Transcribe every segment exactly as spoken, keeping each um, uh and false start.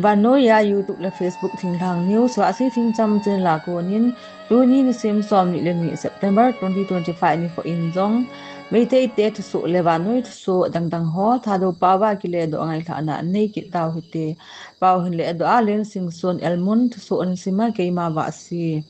Vannoiya YouTube le Facebook thinglhang news vahsi thingcham channel a konin tuni nisim somni le ni September twenty twenty-five nikho in jong Meitei te thusoh le vannoi thusoh dangdang ho Thadou paova kiledoh ngailhahna nei kit tau hite. Pao hin ledoh a Lensingson Elmun thusoh in sima keima vahsi.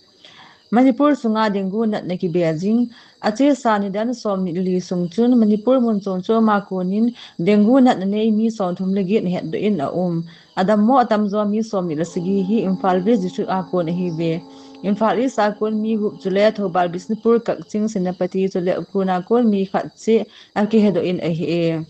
Manipur sunga dengue natna kibe jing. Achesa nidan somni le li sung chun Manipur mun chom chom a konin dengue natna nei mi somthum le get hetdoh in aum. Adammo atamjo mi somni le sagi hi Imphal West District a kon ahiuve. Imphal East a kon mi gup chule Thoubal, Bishnupur, Kakching, Senapati chule Ukhrul a kon mi khat cheh akihedoh in ahi e.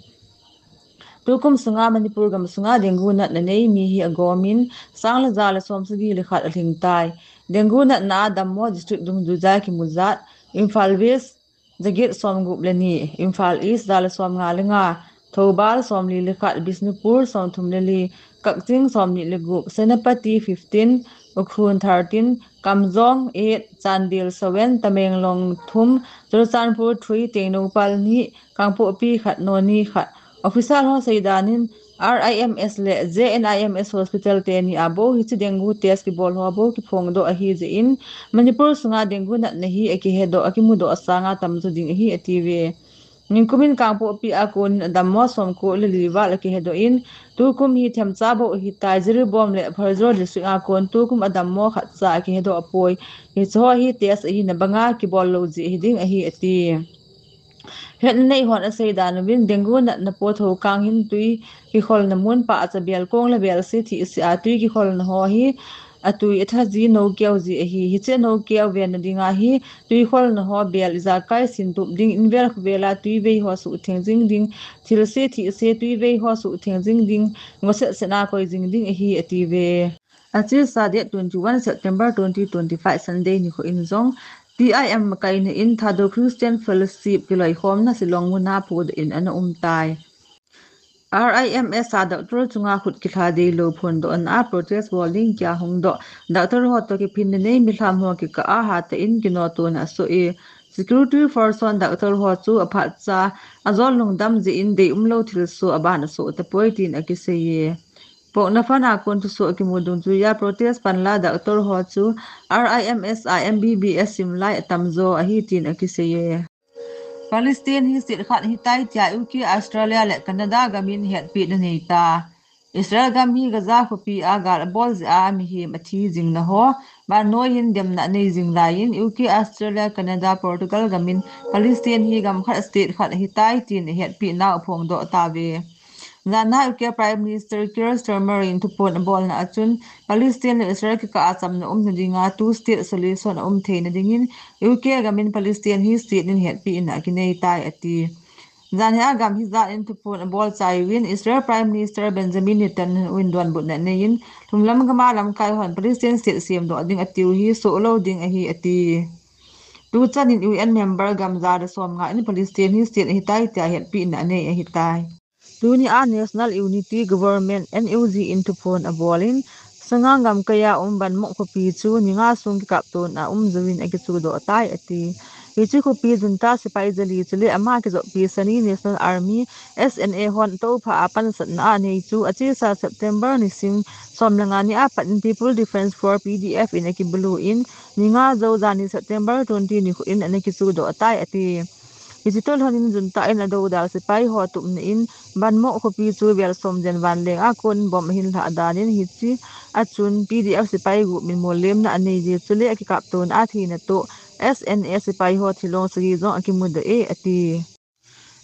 Tukum sunga Manipur gam sunga dengue natna nei mi hi agomin sang le ja le somsagi le khat alhing tai. Dengue natna a dammo district dungjuija kimu jat, Imphal West, jaget somgup le ni, Imphal East ja le somnga le nga, Thoubal somli le khat, Bishnupur somthum le li, Kakching somni le gup, Senapati fifteen, Ukhrul thirteen, Kamjong eight, Chandel seven, Tamenglong thum, Churachandpur three, Tengnoupal ni, Kangpokpi khat, Noni khat. Official ho seidan in R I M S le J N I M S hospital teni a bou hiche dengue test kibol ho bou kiphongdoh ahi jeh in Manipur sunga dengue natna hi akihedoh, akimudoh sanga tamjo ding ahi atiuve. Ningkumin Kangpokpi a konin adammo somko le li val akihedoh in, tukum hi themcha bou ahitai. Jiribam le Pherzawl district a kon tukum adammo khatcha akihedoh apoi. Hicheho hi test ahina banga kibol lou jeh hiding ahi ati. Hetna nei hon aseidan uvin, dengue natna po thou kang hin twi kikholna mun pah a cha bel kong le bel se thih se a twi kikholna ho hi atwi atha ji, nou keu ji ahi. Hiche nou keu venna dinga hi twi kholna ho bel ijakai sin tup ding, invel khovel a twi vei ho suhtheng jing ding, thil se thih se twi vei ho suhtheng jing ding, ngo set set a koi jing ding ahi atiuve. Achesa date twenty-one September twenty twenty-five Sunday nikho in jong T I M makaina in Thadou Christian Fellowship kiloikhomna Shillong muna phudoh in ana um tai. R I M S a doctor chunga khut kilha deilou phondohna a protest bol ding kia hungdoh. Doctor ho toh kiphinna nei milham ho kikah a hatah in kinotona asoh e. Security force hon doctor ho chu aphatcha ajol lungdam jeh in deium lou thilsoh aban asoh tapoi tin akisei e. Pokna fana kon thusoh kimu dungjuiya protest panla doctor ho chu R I M S a M B B S simlai atamjo ahi tin akisei e. Palestine hi state khat ahitai tia U K, Australia le Canada gamin hetpehna anei ta. Israel gam hi Gaza khopi a gal abol jeh a mihem athi jingna ho vannoi hin demna anei jing laiyin U K, Australia, Canada, Portugal gamin Palestine hi gam khat state khat ahitai tin ahetpehna aphongdoh tauve. Janhi U K Prime Minister Keir Starmer in thuphon abolna a chun Palestine le Israel kikah a chamna umna dinga two state solution aum theina dingin U K gamin Palestine hi state in hetpehna akinei tai ati. Janhi a gam hijat in thuphon abol chai uvin Israel Prime Minister Benjamin Netanyahu in donbutna aneiyin lhumlam gama lamkai hon Palestine state semdoh ding atiu hi sohlou ding ahi ati. Tuchan in U N member gam ja le somnga in Palestine hi state ahitai tia hetpehna anei ahitai. Tuni a National Unity Government, N U G in thuphon abolin, Sagaing gamkai a um Ban Mok khopi chu ni nga sung kikaptona aum jouvin akichuhdoh tai ati. Hiche khopi junta sepai jali chule ama kijoppi Shan National Army, S N A hon tohpha a pansatna anei chu achesa September nisim som le nga ni a pat in People Defence Force, P D F in akibulu in, ni nga jou janhi September twenty nikho in ana kichuhdoh tai ati. Hiche toh lhonin junta in adoudal sepai ho tupna in Ban Mok khopi chu vel som jen vanleng a kon bomb ahin lhah danin hiche a chun P D F sepai gup in mollemna anei jeh chule akikaptona a thina toh S N A sepai ho thilong sagi jong akimudoh e ati.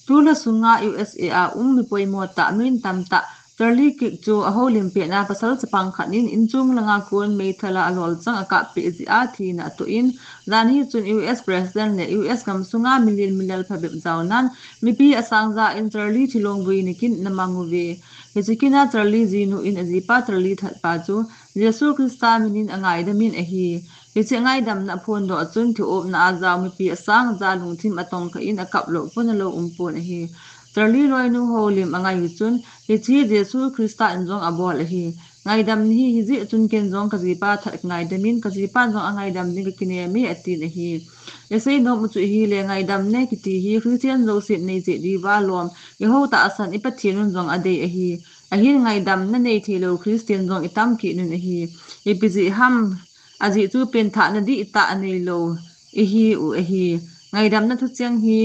Tulha sunga U S A a um mi poimo tah, min tamtah Charlie Kirk chu ahoulimpehna pasal chapang khat in inchung langa kon meithal a alolchang akappeh jeh a thina atoh in, janhi chun U S President le U S gam sunga milin milal phabep jaonan mipi asang ja in Charlie thilong vuina kin ana mang uve. Hiche kin a Charlie jinu in ajipa Charlie thatpa chu Jesu Christa minin angaidamin ahi. Hiche ngaidamna aphondoh a chun thi-opna a jao mipi asang ja lungthim atongkha in akap lou pon alou um pon ahi. Charlie loinu houlim angai u chun, hiche Jesu Christa in jong abol ahi. Ngaidamna hi hijeh chun ken jong kajipa that kangaidamin, kajipan jong angaidam ding kakinem e atin ahi. Isei nom u chu ahile ngaidamna kiti hi Christian jousen nei jeh diuva lom, ihou tahsan i Pathen un jong adei ahi. Ahin ngaidamna nei theilou Christian jong itam kit un ahi. Ipi jeh ham, ajeh chu pengthahna dihtah anei lou ihi u ahi. Ngaidamna thucheng hi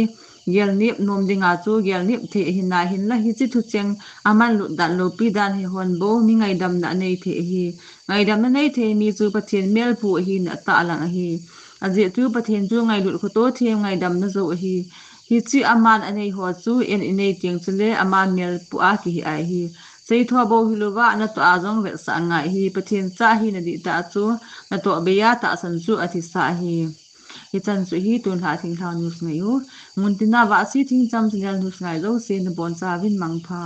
gelnep nom dinga chu gelnep thei ahi nahinla hiche thucheng amanlut dan loupi dan hi hon bou mi ngaidamna anei thei ahi. Ngaidamna nei thei mi chu Pathen melpu ahina atahlang ahi. Ajeh chu Pathen chu ngailut khoto them ngaidamna jou ahi. Hiche aman anei ho chu eiin inei teng chule ama melpu a kihi ahi. Seitho bou hilouva natoh a jong vetsah angai ahi. Pathen cha hina dihtah chu natoh bei a tahsan chu athisa ahi. Hichan chu hi tunlhah thinglhang news ngai u. Muntina Vahsi Thingcham channel news ngai jouse nabonchauvin mangpha.